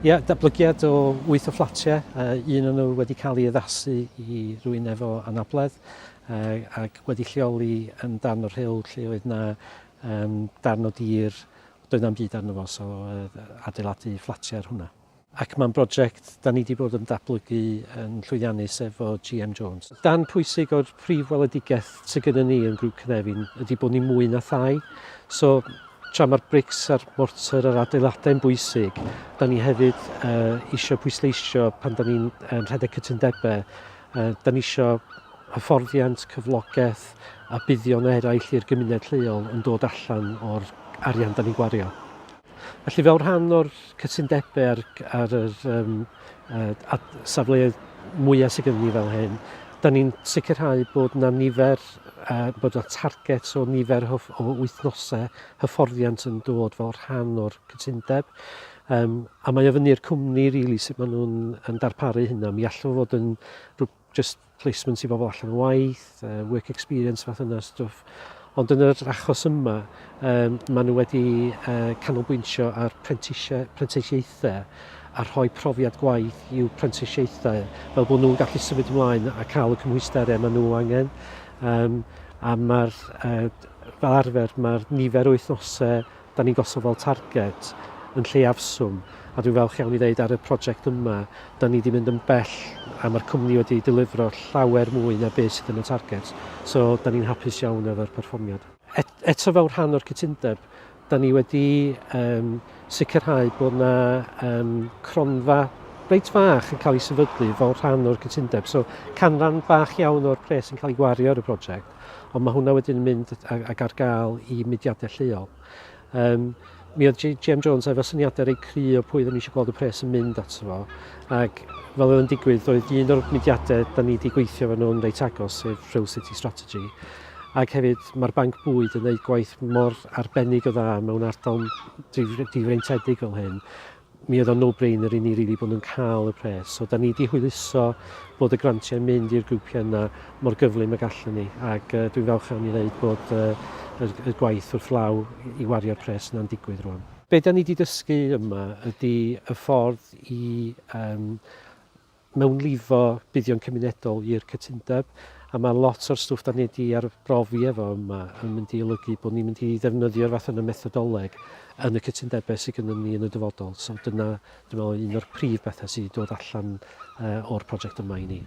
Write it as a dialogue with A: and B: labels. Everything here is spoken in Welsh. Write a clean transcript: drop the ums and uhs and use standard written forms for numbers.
A: Ie, datblygiad o wyth o fflatiau, un o'n nhw wedi cael ei addasu i rywun efo anabledd ac wedi lleoli yn darn o'r Rhyl lle oedd 'na darn o dir, doedd na'm byd arno fo, so adeiladu fflatiau ar hwnna. Ac mae'n broject da ni wedi bod yn datblygu yn llwyddiannus efo GM Jones. Darn pwysig o'r prif weledigaeth sydd gyda ni yn Grŵp Cynefin ydy bod ni mwy na thai. So, tra mae'r brics a'r mortar a'r adeiladau'n bwysig, da ni hefyd uh, eisiau pwysleisio pan da ni'n um, rhedeg cytundebau, uh, da ni eisiau hyfforddiant, cyflogaeth a buddion eraill i'r gymuned lleol yn dod allan o'r arian da ni'n gwario. Felly fel rhan o'r cytundebau ar, ar yr um, uh, safleoedd mwyaf sydd gennym ni fel hyn, da ni'n sicrhau bod yna nifer, uh, bod yna target o nifer o, o wythnosau hyfforddiant yn dod fel rhan o'r cytundeb. Um, a mae o fyny i'r cwmni, really, sut maen nhw'n yn darparu hynna. Mi allai fod yn just placements i bobl allan o waith, work experience fath yna stwff. Ond yn yr achos yma, um, maen nhw wedi uh, canolbwyntio ar prentisiaethau a rhoi profiad gwaith i'w prentisiaethau fel bod nhw'n gallu symud ymlaen a cael y cymhwysterau maen nhw angen. Um, a mae'r, uh, fel arfer, mae'r nifer o wythnosau da ni'n gosod fel targed yn lleiafswm, a dwi'n falch iawn i ddeud ar y prosiect yma, da ni wedi mynd yn bell a mae'r cwmni wedi delifro llawer mwy na beth sydd yn y target, so da ni'n hapus iawn efo'r perfformiad. Et, eto fel rhan o'r cytundeb, da ni wedi um, sicrhau bod yna um, cronfa reit fach yn cael ei sefydlu fel rhan o'r cytundeb. So canran bach iawn o'r pres yn cael ei gwario ar y prosiect, ond mae hwnna wedyn yn mynd ag ar gael i mudiadau lleol. Um, mi oedd GM Jones efo syniadau reit cry o pwy oedden ni eisiau gweld y pres yn mynd ato fo. Ac fel oedd yn digwydd, oedd un o'r mudiadau da ni wedi gweithio efo nhw'n reit agos, sef Rhyl City Strategy. Ac hefyd mae'r banc bwyd yn gwneud gwaith mor arbennig o dda mewn ardal difreintiedig fel hyn mi oedd o'n no-brainer i ni rili bod nhw'n cael y pres. So da ni wedi hwyluso bod y grantiau'n mynd i'r grwpiau yna mor gyflym ag allan ni. Ac uh, dwi'n falch iawn i ddeud bod uh, y, y gwaith wrth law i wario'r pres yna'n digwydd rwan. Be da ni wedi dysgu yma ydy y ffordd i um, mewnlifo buddion cymunedol i'r cytundeb, a mae lot o'r stwff da ni wedi arbrofi efo yma yn mynd i olygu bod ni'n mynd i ddefnyddio'r fath yna methodoleg yn y cytundebau sydd gennym ni yn y dyfodol. So dyna, dwi'n meddwl, un o'r prif bethau sydd wedi dod allan uh, o'r prosiect yma i ni.